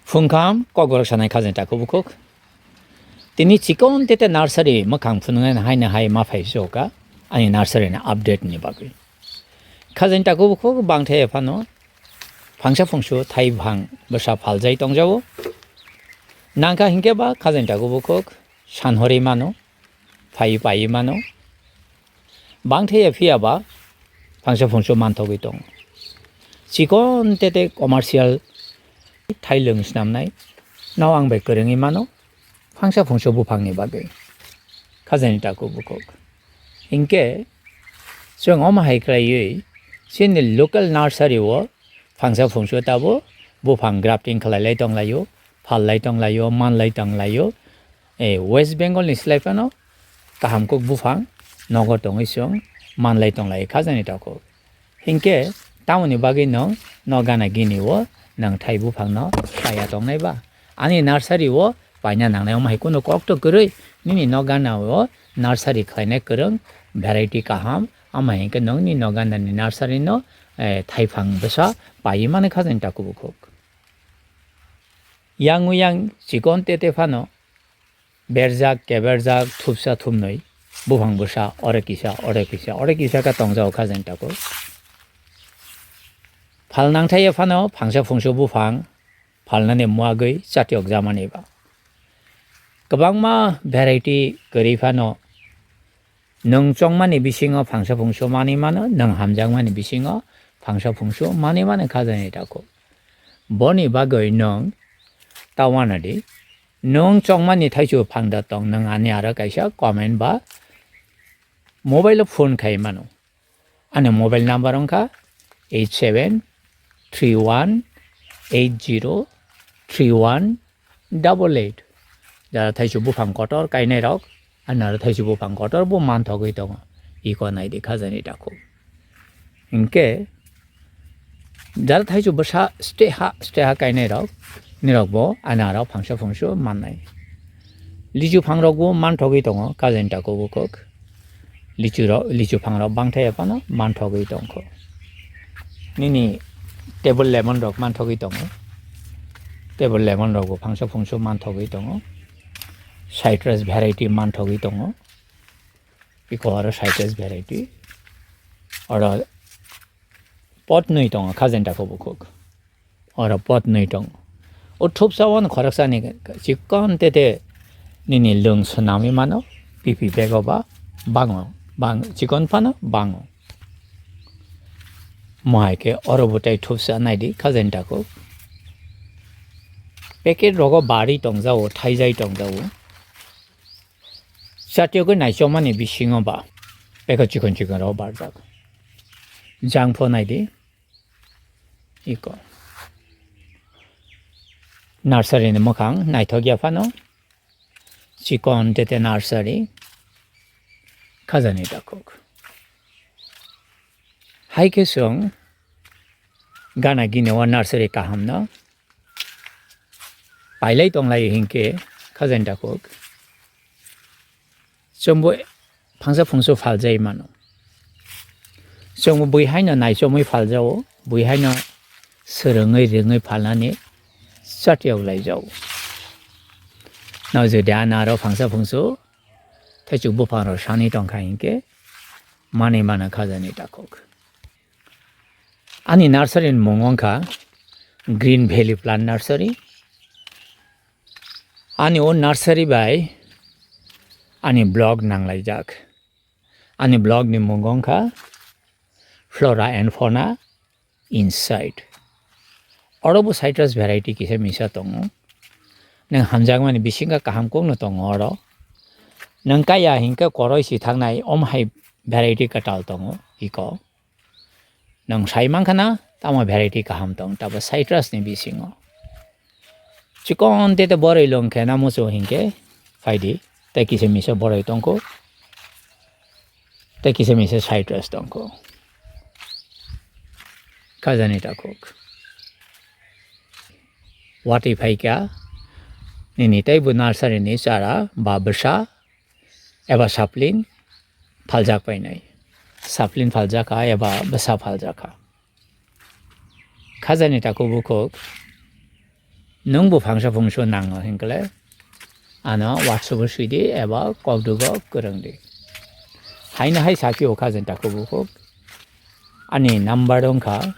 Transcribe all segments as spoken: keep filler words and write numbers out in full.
Phungkham kokborok sanai khajani takhuk bukhuk. Tini chikon tete nursery mwkhang phunuknai haino hai ma phai soka ani nursery ni update ni bagwi. Khajani takhuk bukhuk bangthai phano phangsa phungsu thai buphang bwsa phaljai tongjao. Nangkha hinkhe ba khajani takhuk bukhuk sanhorwi mano, phai paiwi mano. Bangthai ya phiya ba phangsa phungsu manthogwi tongo. Chikon tete commercial thailwng snamnai no ang bai kwrwngwi mano phangsa phungsu buphangni bagwi. Khajani takhuk bukhuk. Hinkhe chwng omo hai khlaiwi chini local nursery o phangsa phungsu tabo buphang grafting khlai lai tong laio, phal lai tong laio, man lai tong laio. E, West Bengal ni slai phano kaham kuk buphang nogo tongwi chwng man lai tong lai khajani takhuk. Hinkhe tamoni bagwi nwng no gana gini o nwng thai buphang no paiya tongnai ba? Ani nursery o paina nangnai omo hai kunu kok to kwrwi nini no gana o nursery khlainai kwrwng variety kaham. Ama hinkhe nwng ni no gana ni nursery no, eh, thaiphang bwsa paiwi mani khajani takhuk bukhuk. Yang uyang chikon tete phano berjak, keberjak, thupsa thumnwi buphang bwsa ore kisa, ore kisa, ore kisa khe tongjago khajani takhuk. Phal nangthai ya phano phangsa phungsu buphang phalnani muagwi chatiyok jamani ba. Kwbangma variety kwrwi phano nwng chongmani bisingo phangsa phungsu manwi mano, nwng hamjakmani bisingo phangsa phungsu manwi mano khajani takhuk. Boni bagwi nwng ta uanadi, nwng chongmani thaichu phangda tong, nwng ani aro kaisa comment ba mobile o phone khai mano. Ani mobile number wngkha eight seven three one eight zero three one double eight. Jara thaichu buphang kotor kainai rok, ani aro thaichu buphang kotor bo manthogwi tongo. Iko naidi khajani takhuk. Hinkhe jara thaichu bwsa steha steha kainai rok, nirok bo ani aro phangsa phungsu mannai. Lichu phang rok bo manthogwi tongo khajani takhuk bukhuk. Lichu rok, lichu phang rok bangthai ya phano manthogwi tongkho. Nini table lemon rok manthogwi tongo. Table lemon rok bo phangsa phungsu manthogwi tongo. Citrus variety manthogwi tongo. Iko aro citrus variety. Oro pot nwi tongo khajani takhuk bukhuk. Oro pot nwi tongo. O thupsa o khoroksa ni chikon tete nini lwng swnamwi mano, pipi bego ba bango, bang chikon phano bango. Mohai khe oro bo tei thupsa naidi khajani takhuk. Packet rogo bari tongjao, thaijai tongjao. Chatiyogwi naichomani bisingo ba bego chikon chikon rogo barjak. Jangpho naidi. Iko. Nursery ni mwkhang naithok ya phano. Chikon tete nursery. Khajani takhuk. Hai khe chwng gana gini o nursery kaham no pailai tonglai hinkhe khajani takhuk. Chwngbo phangsa phungsu phaljai mano. Chwngbo bui haino naichomwi phaljao, bui haino swrwngwi rwngwi phalnani chatiyok laijao. No jodi ano aro phangsa phungsu thaichuk buphang rok sani tongkha hinkhe manwi mano khajani takhuk. Ani nursery ni mung wngkha Green Valley Plant Nursery. Ani o nursery bai ani blog nanglaijak. Ani blog ni mung wngkha Flora and Fauna Inside. Oro bo citrus variety kisa misa tongo. Nwng hamjakmani bisingo kaham kokno tongo oro. Nwng kaya hinkhe koroi si thaknai om hai variety kwtal tongo iko. Nwng sai mankha na tamo variety kaham tong tabo citrus ni bisingo. Chikon tete boroi lwng khe na muchung hinkhe phaidi tei kisa misa boroi tongkho. Tei kisa misa citrus tongkho. Khajani takhuk. Watwi phaikha nini teibo nursery ni chara ba bwsa eba sapling phaljak painai. Sapling phaljakha eba bwsa phaljakha. Khajani takhuk bukhuk Nwng bo phangsa phungso nango hinkle ano WhatsApp o swidi eba kokdugo kwrwngdi. Haino hai sakhi o khajani takhuk bukhuk. Ani number wngkha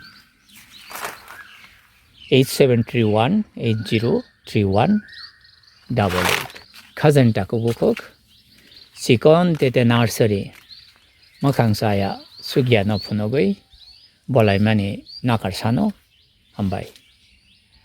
eight seven three one eight zero three one double eight. Khajani takhuk bukhuk chikon tete nursery mwkhang chaya sugya no phunugwi bolaimani nakar sano. Hambai.